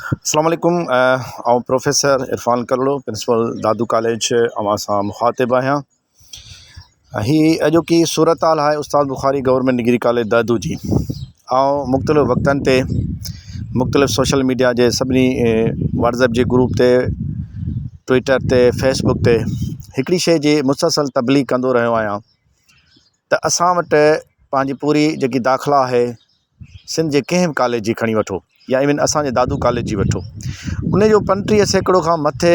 السلام عليڪم آئون professor Irfan Kalhoro principal Dadu college اوهان سان مخاطب آهيان هي اڄوڪي صورتحال آهي Ustad Bukhari government degree college Dadu جي آئون مختلف وقتن تي مختلف سوشل ميڊيا جي سڀني واٽس ايپ جي گروپ تي ٽوئٽر تي فيس بڪ تي هڪڙي شيء جي مسلسل تبليغ ڪندو رهيو آهيان ته اسان وٽ پنهنجي پوري جيڪي داخلا آهي سنڌ جي ڪنهن به ڪاليج جي کڻي وٺو يا ايون اسان جي دادو ڪاليج جي وٺو ان جو 35% کان مٿي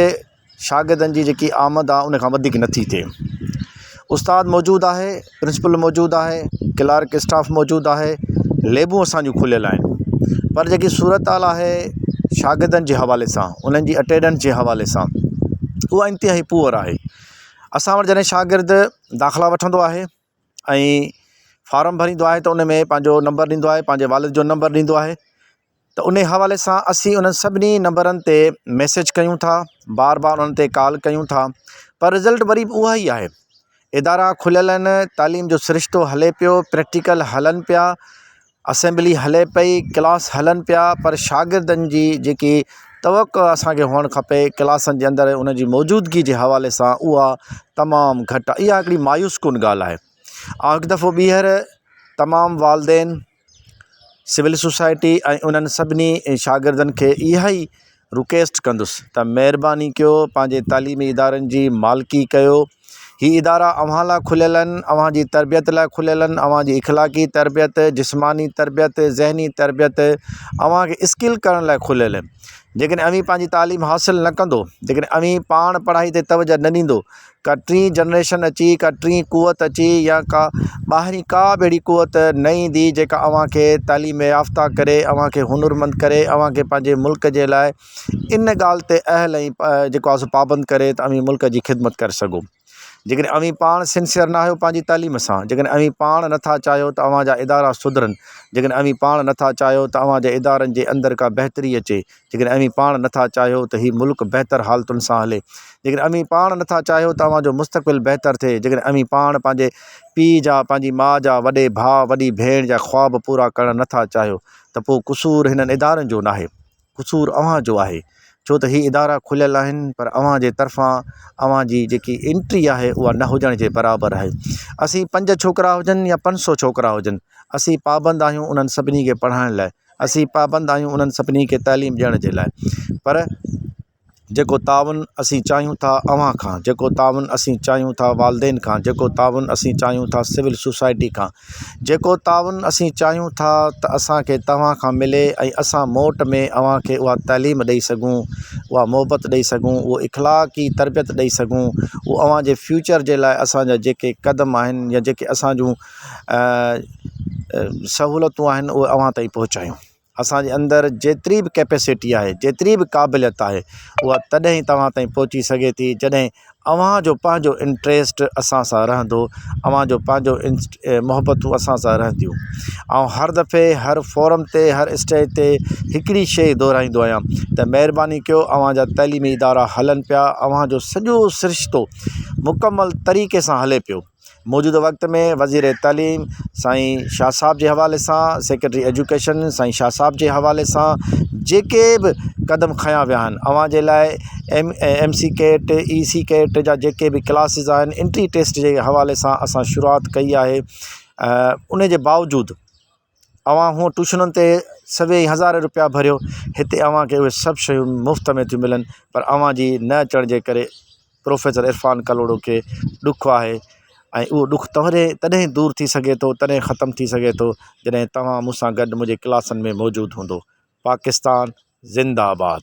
شاگردن جي جيڪي آمد آهي ان کان وڌيڪ نٿي ٿئي استاد موجود آهي پرنسپل موجود آهي ڪلارڪ اسٽاف موجود آهي ليبون اسان جون کليل آهن پر جيڪي صورت حال آهي شاگردن جي حوالي سان انهن جي اٽينڊنس جي حوالي سان اها انتهائي پوئر آهي اسان وٽ جڏهن شاگرد داخلا وٺندو آهي ۽ فارم ڀريندو آهي ته ان ۾ پنهنجو نمبر ڏيندو آهي پنهنجي والد جو نمبر ڏيندو آهي ته ان حوالي سان اسين انهن سڀني نمبرن تي ميسيج ڪيون ٿا بار بار انهن تي ڪال ڪيون ٿا پر رزلٽ وري به اها ئي آهي ادارا کليل آهن تعليم جو سرشتو هلي پيو پريڪٽيڪل هلن پيا اسيمبلي هلي پئي ڪلاس هلن پيا پر شاگردن جي جيڪي توقع اسان کي هئڻ کپي ڪلاسن جي اندر ان جي موجودگي جي حوالي سان اها تمام گهٽ آهي اها هڪڙي مايوس ڪن ڳالهه آهي آئون هڪ دفعو ٻيهر تمام والدين سول سوسائٽي ۽ انهن سڀني شاگردن کي اها ئي رڪويسٽ ڪندس ته مهرباني ڪيو پنهنجي تعليمي ادارن جي مالڪي ڪيو هي ادارا اوهان لاء کليل آهن اوهان جي تربيت لاء کليل آهن اوهان جي اخلاقي تربيت جسماني تربيت ذهني تربيت اوهان کي اسڪل ڪرڻ لاء کليل آهن جيڪڏهن اوهين پنهنجي تعليم حاصل نه ڪندو جيڪڏهن اوهين پاڻ پڙهائي تي توجه نه ڏيندو ڪا ٽين جنريشن اچي ڪا ٽين قوت اچي يا ڪا ٻاهرين ڪا به اهڙي قوت نه ايندي جيڪا اوهان کي تعليم يافته ڪري اوهان کي هنرمند ڪري اوهان کي پنهنجي ملڪ جي لاء ان ڳالهه تي اهل ۽ جيڪو آهي سو پابند ڪري ته اوهين ملڪ جي خدمت ڪري سگهو جيڪڏهن اوهين پاڻ سنسيئر نه آهيو پنهنجي تعليم سان جيڪڏهن اوهين پاڻ نٿا چاهيو ته اوهان جا ادارا سڌرن جيڪڏهن اوهين پاڻ نٿا چاهيو ته اوهان جي ادارن جي اندر ڪا بهتري اچي جيڪڏهن اوهين پاڻ نٿا چاهيو ته هي ملڪ بهتر حالتن سان هلي، جيڪڏهن اوهين پاڻ نٿا چاهيو ته اوهان جو مستقبل بهتر ٿئي، جيڪڏهن اوهين پاڻ پنهنجي پيء جا، پنهنجي ماء جا، وڏي ڀاء، وڏي ڀيڻ جا خواب پورا ڪرڻ نٿا چاهيو ته پوء قصور هنن ادارن جو ناهي، قصور اوهان جو آهي، ڇو ته هي ادارا کليل آهن پر اوهان جي طرفان اوهان جي جيڪي انٽري آهي اها نه هجڻ جي برابر آهي. اسين پنج ڇوڪرا هجن يا 500 ڇوڪرا هجن، اسين پابند آهيون انهن سڀني کي پڙهائڻ لاء. اسين پابند آهيون انهن سڀني کي تعليم ڏيڻ جي لاء پر جيڪو تعاون اسين چاهيون ٿا اوهان کان جيڪو تعاون اسين چاهيون ٿا والدين کان جيڪو تعاون اسين چاهيون ٿا سول سوسائٽي کان جيڪو تعاون اسين چاهيون ٿا ته اسان کي توهان کان ملي ۽ اسان موٽ ۾ اوهان کي اها تعليم ڏئي سگهون اها محبت ڏئي سگهون اهو اخلاقي تربيت ڏئي سگهون اهو اوهان جي فيوچر جي لاء اسان جا جيڪي قدم آهن يا جيڪي اسان جون سهولتون آهن اهي اوهان تائين پهچايون اسان جي اندر جيتري به ڪيپيسٽي آهي جيتري به قابليت آهي اها تڏهن ئي توهان تائين پهچي سگهي ٿي جڏهن اوهان جو پنهنجو انٽريسٽ اسان سان رهندو اوهان جو پنهنجو محبتون اسان سان رهنديون ۽ هر دفعي هر فورم تي هر اسٽيج تي هڪڙي شيء دهرائيندو آهيان ته مهرباني ڪيو اوهان جا تعليمي ادارا هلن پيا اوهان جو سڄو سرشتو مڪمل طريقي سان هلي پيو موجوده وقت ۾ وزير تعليم سائين شاهه صاحب جي حوالي سان سيڪريٽري ايجوڪيشن سائين شاهه صاحب جي حوالي سان جيڪي به قدم کنيا ويا آهن اوهان جي لاء M M C CAT E C CAT جا جيڪي به ڪلاسز آهن انٽري ٽيسٽ جي حوالي سان اسان شروعات ڪئي آهي ان جي باوجود اوهان هونء ٽيوشنن تي سوين هزارين روپيا ڀريو هتي اوهان کي اهي سڀ شيون مفت ۾ ٿيون ملن پر اوهان جي نه اچڻ جي ڪري پروفيسر عرفان ڪلهوڙو کي ڏک آهي ۽ اهو ڏک تڏهن تڏهن دور ٿي سگهي ٿو تڏهن ختم ٿي سگهي ٿو جڏهن توهان مون سان گڏ منهنجي ڪلاسن ۾ موجود هوندو پاڪستان زنده آباد.